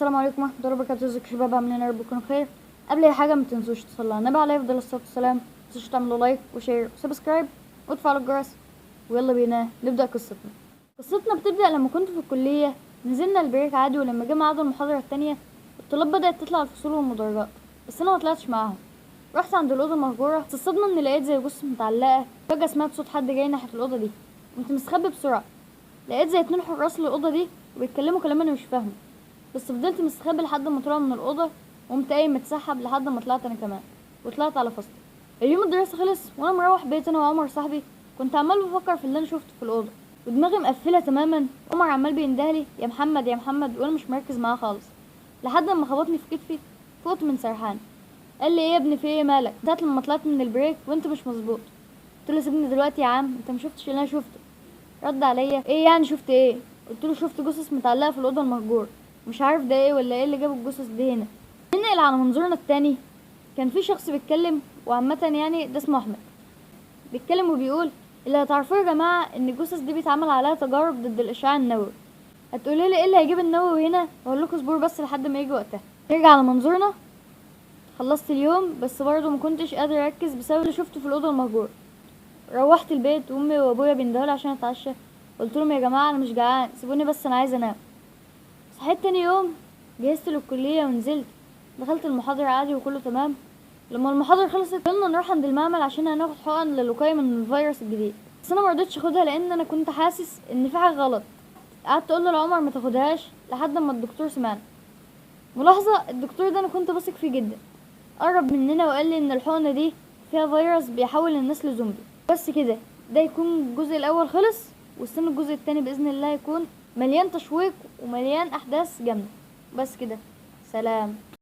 السلام عليكم ورحمة الله وبركاته. ازيكم يا شباب، عاملين ايه؟ يا رب تكونوا بخير. قبل اي حاجة ما تنسوش تصلوا على النبي عليه افضل الصلاة والسلام، ما تنسوش تعملوا like و share و subscribe وتفعلوا الجرس، ويلا بينا نبدأ قصتنا. قصتنا بتبدأ لما كنت في الكلية، نزلنا ال break عادي، ولما جه ميعاد المحاضرة التانية الطلاب بدأت تطلع الفصول والمدرجات، بس انا ما طلعتش معاهم. رحت عند الأوضة المهجورة، بس الصدمة اني لقيت زي جثة متعلقة. فجأة سمعت صوت حد جاي ناحية الأوضة دي، قمت مستخبي بسرعة. لقيت زي اتنين حراس للأوضة دي وبيتكلموا كلام انا مش فاهمه، بس فضلت مستخبي لحد ما طلعوا من الأوضة، وقمت قايم متسحب لحد ما طلعت انا كمان وطلعت على فصلي. اليوم الدراسي خلص وانا مروح بيت انا وعمر صاحبي، كنت عمال بفكر في اللي انا شفته في الأوضة ودماغي مقفلة تماما. عمر عمال بيندهلي يا محمد يا محمد، وانا مش مركز معاه خالص، لحد ما خبطني في كتفي. فقت من سرحان، قال لي ايه يا ابني في ايه مالك؟ ساعة لما طلعت من ال break وانت مش مظبوط. قلت له سيبني دلوقتي يا عم، انت ما شفتش اللي انا شفته. رد عليا ايه يعني شفت ايه؟ قلت له شفت جثث متعلقه في الاوضة المهجورة، مش عارف ده ايه ولا ايه اللي جاب الجثث دي هنا. ننقل على منظورنا التاني، كان في شخص بيتكلم، وعامة يعني ده اسمه احمد، بيتكلم وبيقول اللي هتعرفوه يا جماعة ان الجثث دي بيتعمل عليها تجارب ضد الاشعاع النووي. هتقولوا لي ايه اللي هيجيب النووي هنا؟ اقول لكم اصبروا بس لحد ما يجي وقتها. نرجع على منظورنا. خلصت اليوم بس برضه ما كنتش قادر اركز بسبب اللي شفته في الاوضة المهجورة. روحت البيت وامي وابويا بيندهولي عشان اتعشى، قلت لهم يا جماعة انا مش جعان، سيبوني بس انا عايزه انام. صحيت تاني يوم، جهزت للكليه ونزلت، دخلت المحاضرة عادي وكله تمام. لما المحاضرة خلصت قلنا نروح عند المعمل عشان هناخد حقن للوقايه من الفيروس الجديد، بس انا مرضتش اخدها لان انا كنت حاسس ان في حاجة غلط. قعدت اقول لعمر ما تاخدهاش لحد ما الدكتور سمعنا. ملاحظة، الدكتور ده انا كنت بثق فيه جدا، قرب مننا وقال لي ان الحقنة دي فيها فيروس بيحول الناس لزومبي. بس كده ده يكون الجزء الاول خلص، واستنوا الجزء التاني باذن الله يكون مليان تشويق ومليان احداث جامدة. بس كده، سلام.